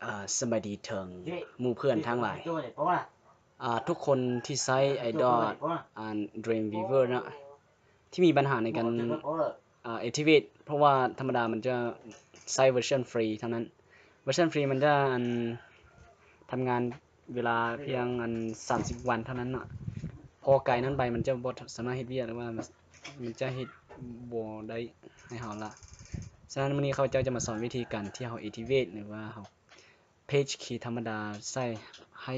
ອາ ສະບາຍດີເຖິງໝູ່ເພື່ອນທັງຫຼາຍ ອາ ທຸກຄົນທີ່ໃຊ້ Adobe ອັນ Dreamweaver ເນາະ ທີ່ມີບັນຫາໃນການ ອາ activate ເພາະວ່າທຳມະດາມັນຈະໃຊ້ເວີຊັນຟຣີເທົ່ານັ້ນ ເວີຊັນຟຣີມັນຈະ ອັນ ທຳງານເວລາພຽງ ອັນ ສາມສິບວັນເທົ່ານັ້ນເນາະ ພໍກາຍນັ້ນໄປມັນຈະບໍ່ສາມາດເຮັດວຽກ ຫຼືວ່າມັນຈະເຮັດບໍ່ໄດ້ໃຫ້ເຮົາລະ ສະນັ້ນມື້ນີ້ຂ້າພະເຈົ້າຈະມາສອນວິທີການທີ່ເຮົາ activate ຫຼືວ່າເຮົາ page key ທຳມະດາໃຊ້ໃຫ້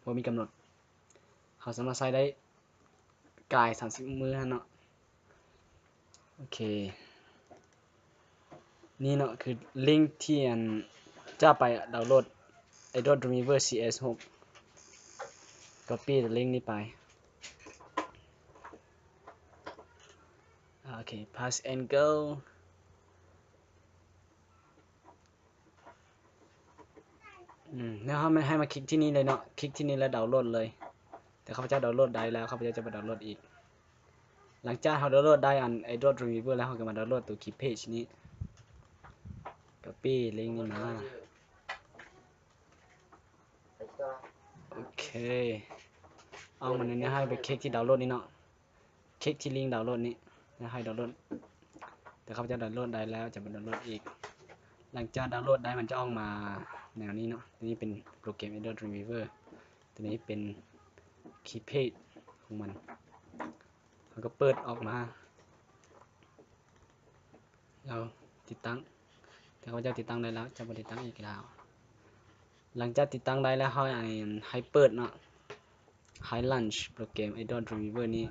ບໍ່ມີກຳນົດ ເຮົາສາມາດໃຊ້ໄດ້ກາຍສາມສິບມື້ຫັ້ນເນາະ ໂອເຄ ນີ້ເນາະ ຄືລິ້ງທີ່ ອັນ ຈະໄປດາວໂຫຼດ Adobe Dreamweaver ສີ່ເອສຫົກ copy ລິ້ງນີ້ໄປ ໂອເຄ paste and go ອືມ ແລ້ວເຮົາແມ່ນໃຫ້ມາຄລິກທີ່ນີ້ເລີຍເນາະ ຄລິກທີ່ນີ້ແລ້ວດາວໂຫຼດເລີຍ ແຕ່ຂ້າພະເຈົ້າດາວໂຫຼດໄດ້ແລ້ວ ຂ້າພະເຈົ້າຈະໄປດາວໂຫຼດອີກ ຫຼັງຈາກເຮົາດາວໂຫຼດໄດ້ອັນ Adobe Dreamweaver ແລ້ວ ເຮົາກໍມາດາວໂຫຼດຕົວ Keypage ນີ້ copy ລິ້ງນີ້ມາ ໂອເຄ ເອົາມາໃນນີ້ ໃຫ້ໄປຄລິກທີ່ດາວໂຫຼດນີ້ເນາະ ຄລິກທີ່ລິ້ງດາວໂຫຼດນີ້ ແລ້ວໃຫ້ດາວໂຫຼດ ແຕ່ຂ້າພະເຈົ້າດາວໂຫຼດໄດ້ແລ້ວ ຈະໄປດາວໂຫຼດອີກ ຫຼັງຈາກດາວໂຫຼດໄດ້ມັນຈະອອກມາແນວນີ້ເນາະ ຕົວນີ້ເປັນໂປຣແກຣມ Adobe Dreamweaver ຕົວນີ້ເປັນ Keypage ຂອງມັນ ເຮົາກໍເປີດອອກມາ ແລ້ວຕິດຕັ້ງ ແຕ່ຂ້າພະເຈົ້າຕິດຕັ້ງໄດ້ແລ້ວ ຈະບໍ່ຕິດຕັ້ງອີກແລ້ວ ຫຼັງຈາກຕິດຕັ້ງໄດ້ແລ້ວ ເຮົາໃຫ້ເປີດເນາະ ໃຫ້ launch ໂປຣແກຣມ Adobe Dreamweaver ນີ້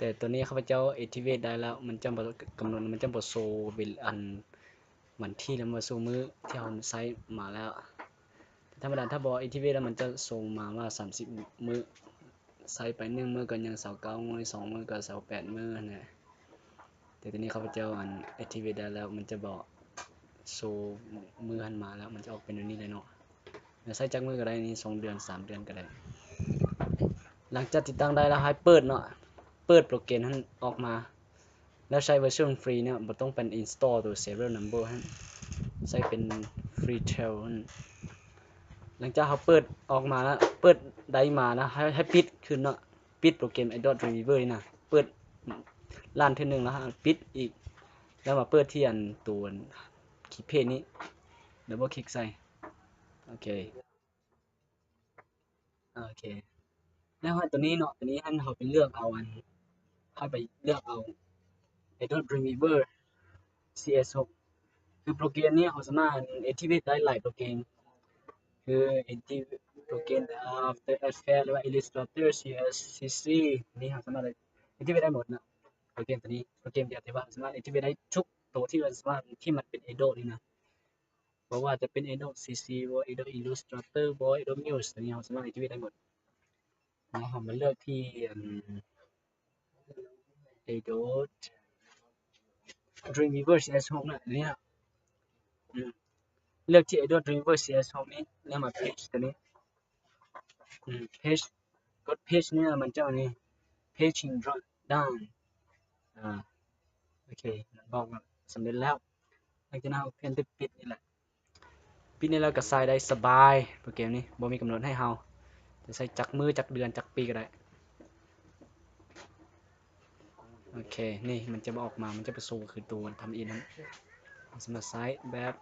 ແຕ່ຕົວນີ້ຂ້າພະເຈົ້າ activate ໄດ້ແລ້ວ ມັນຈະບໍ່ກຳນົດ ມັນຈະບໍ່ໂຊເວລາ ອັນ ວັນທີ ແລະ ມາສູ່ມື້ທີ່ເຮົາໃຊ້ມາແລ້ວ ທຳມະດາຖ້າບໍ່ activate ແລ້ວ ມັນຈະສົ່ງມາວ່າ ສາມສິບ ມື້ ໃຊ້ໄປໜຶ່ງມື້ກໍຍັງ ຊາວເກົ້າ ມື້ ສອງມື້ກໍ ຊາວແປດ ມື້ຫັ້ນແຫຼະ ແຕ່ຕອນນີ້ຂ້າພະເຈົ້າ ອັນ activate ໄດ້ແລ້ວ ມັນຈະບອກ ໂຊມື້ຫັ້ນມາແລ້ວ ມັນຈະອອກເປັນແນວນີ້ເລີຍເນາະ ແລ້ວໃຊ້ຈັກມື້ກໍໄດ້ ນີ້ ສອງເດືອນ ສາມເດືອນກໍໄດ້ ຫຼັງຈາກຕິດຕັ້ງໄດ້ແລ້ວ ໃຫ້ເປີດເນາະ ເປີດໂປຣແກຣມຫັ້ນອອກມາ ແລ້ວໃຊ້ເວີຊັນຟຣີເນາະ ບໍ່ຕ້ອງໄປ install ຕົວ serial number ຫັ້ນ ໃຊ້ເປັນ free trial ຫັ້ນ ຫຼັງຈາກເຮົາເປີດອອກມາແລ້ວ ເປີດໄດ້ມາແລ້ວ ໃຫ້ ໃຫ້ປິດຄືນເນາະ ປິດໂປຣແກຣມ Adobe Dreamweaver ນີ້ນະ ເປີດ run ເທື່ອໜຶ່ງແລ້ວປິດອີກ ແລ້ວມາເປີດທີ່ອັນຕົວ Keypage ນີ້ double click ໃສ່ ໂອເຄ ໂອເຄ ແລ້ວໃຫ້ຕົວນີ້ເນາະ ຕົວນີ້ຫັ້ນເຮົາໄປເລືອກເອົາອັນ ເຮົາໄປເລືອກເອົາ Adobe Dreamweaver ສີ່ເອສຫົກ ຄືໂປຣແກຣມນີ້ເຮົາສາມາດ activate ໄດ້ຫຼາຍໂປຣແກຣມ ຄື activate ໂປຣແກຣມ After Effects ຫຼືວ່າ Illustrator ສີ່ເອສ CC ນີ້ເຮົາສາມາດ activate ໄດ້ໝົດເນາະ ໂປຣແກຣມຕົວນີ້ ໂປຣແກຣມດຽວທີ່ວ່າສາມາດ activate ໄດ້ທຸກໂຕທີ່ວ່າສາມາດ ທີ່ມັນເປັນ Adobe ນີ້ນະ ບໍ່ວ່າຈະເປັນ Adobe CC ບໍ່ Adobe Illustrator ບໍ່ Adobe Muse ຕົວນີ້ເຮົາສາມາດ activate ໄດ້ໝົດ ແລ້ວເຮົາມາເລືອກທີ່ ອັນ Adobe Dreamweaver ສີ່ເອສຫົກ ນະ ນີ້ນະ ອືມ ເລືອກທີ່ Adobe Dreamweaver ສີ່ເອສຫົກ ນີ້ ແລ້ວມາ Page ຕົວນີ້ ອືມ Page ກົດ Page ນີ້ ມັນຈະອັນນີ້ Paging Drop Down ອາ ໂອເຄ ມັນບອກວ່າສຳເລັດແລ້ວ ຫຼັງຈາກນັ້ນເຮົາພຽງແຕ່ປິດນີ້ແຫຼະ ປິດນີ້ແລ້ວກໍໃຊ້ໄດ້ສະບາຍ ໂປຣແກຣມນີ້ບໍ່ມີກຳນົດໃຫ້ເຮົາ ຈະໃຊ້ຈັກມື້ ຈັກເດືອນ ຈັກປີກໍໄດ້ ໂອເຄ ນີ້ມັນຈະບໍ່ອອກມາ ມັນຈະໄປໂຊຄືຕົວທຳອິນຫັ້ນ ເຮົາສາມາດໃຊ້ແບບ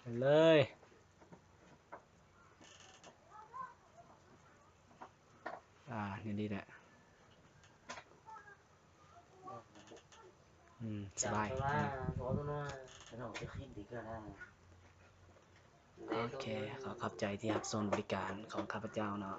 ໄປເລີຍ ອາ ນີ້ແຫຼະ ອືມ ສະບາຍ ໂອເຄ ຂໍຂອບໃຈທີ່ຮັບຊົມບໍລິການຂອງຂ້າພະເຈົ້າເນາະ.